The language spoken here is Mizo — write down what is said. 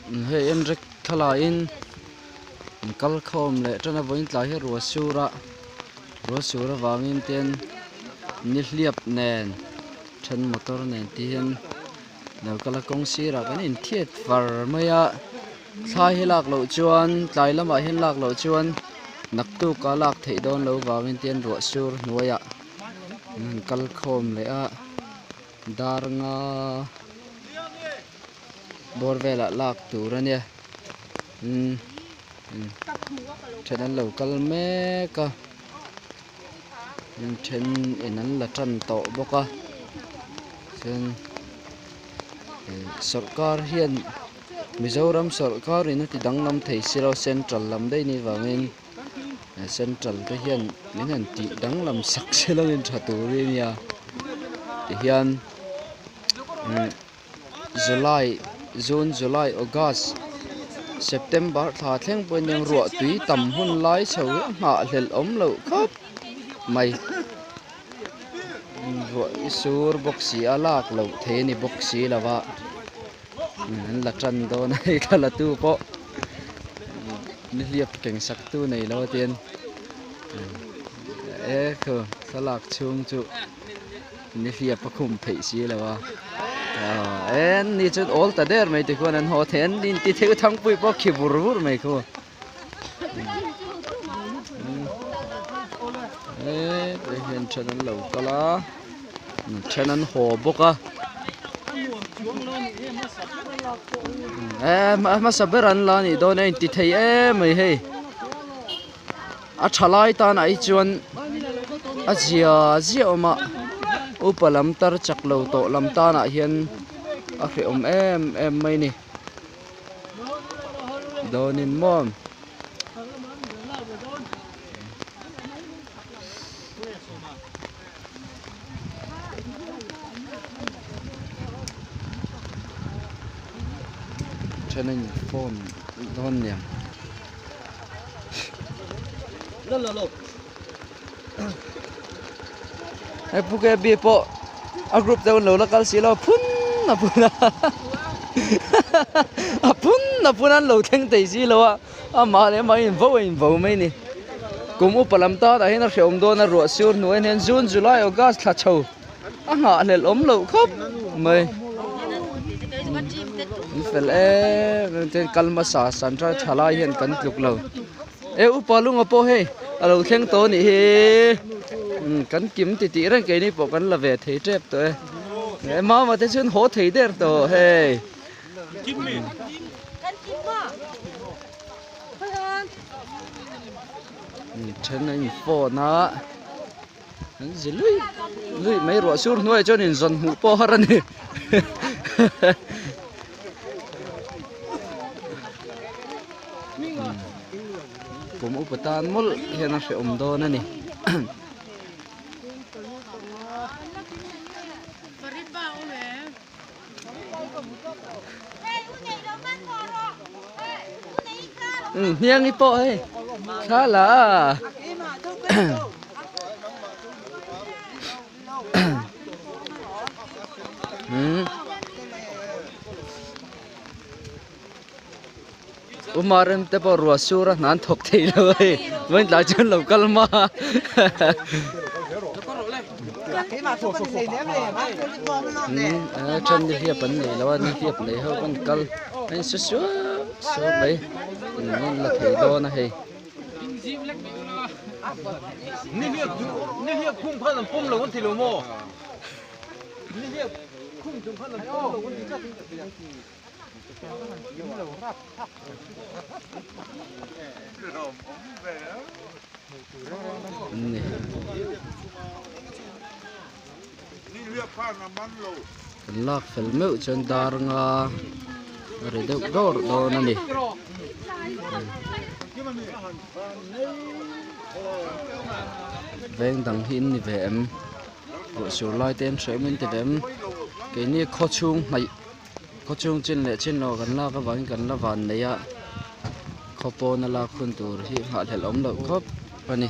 Hei en rek thlalaiin an kal khawm leh tan a vawiin tlai hi ruah sur a ruah sur avangin ten nihliap nen then motor nen te hian lo kal a kawng sirah kan inthiat far mai a thlai hi lak loh chuan tlai lamah hian lak loh chuan naktuk a lak theih dawn loh vangin te hian ruah sur hnuaiah an han kal khawm leh a dar nga bawr velah lak tur a nia umm then an lo kal mek a then in an la tan tawh bawk a chuan sawrkar hian Mizoram sawrkar in a ti danglam thei si lo central lam daih ni vangin central te hian min han tih danglam sak se lo in tha tur hi a nia tihian July June July August September thla thleng pawh hian ruah tui tam hun lai chho hi a nghahhlelh awm loh khawp mai ruah hi sur bawk si a lak loh thei a ni bawk si lo va an la tan dawn a hei thla la tu pawh nihliap keng sak tu nei lo a tian e khu thlalak chhung chu nihliap a khum theih si lo a en ni chuan awl ta der mai tikhuan an haw thei an inti theuh thangpui pawh khi vur vur mai khu. He hian then an lo kal a then an haw bawk a eh hmasa ber an la nih dawn a inti thei em mai hei a tha lai tan ah hi chuan a zia zia awm a upa lam tar chak lo tawh lam tan ah hian a hrehawm em em mai a ni. Dawnin maw Thenin phone dawn niang Hei Pu KB pawh a group te lo la kal si lo phun a phun a a phun a phun an lo thleng thei si lo a amah leh amah in vo a in vo mai a ni kum upa lam tan ah hian a hrehawm dawn a ruah sur hnuai hian June July August thla chho a nghahhlelh awm loh khawp mai an fel em em chuan kal hmasa central thalai hian kan tluk lo. E upa lunga pawh hei a lo thleng tawh a nih hi kan kim ti tih reng keini pawh kan la ve thei tep tawh e e mama te chuan haw thei der tawh hei then a in phone a an zi luih luih mai ruah sur hnuaiah chuan inzawn hmuh pawh har a ni. Kum upa tan mawlh hian a hrehawm dawn a ni. Hniangi pawh hei thla la Uma rem te pawh ruah sur a hnan thawk thei lo hei vawiin tlai chuan lo kal ma a then nihliap an nei lo a nihliap nei ho pawn kal a in su suau suau mai an la thei dawn a hei. Kan lak fel meuh chuan dar nga a ri deuh dawr dawn a ni. Veng dang hi an ni ve em? Ruah sur lai te an hreh min ti ve em? Keini khaw chhung hnaih khaw chhung chin leh chin lo kan lak avangin kan la van nei a khaw pawna lak hun tur hi nghahhlelh awm loh khawp a ni.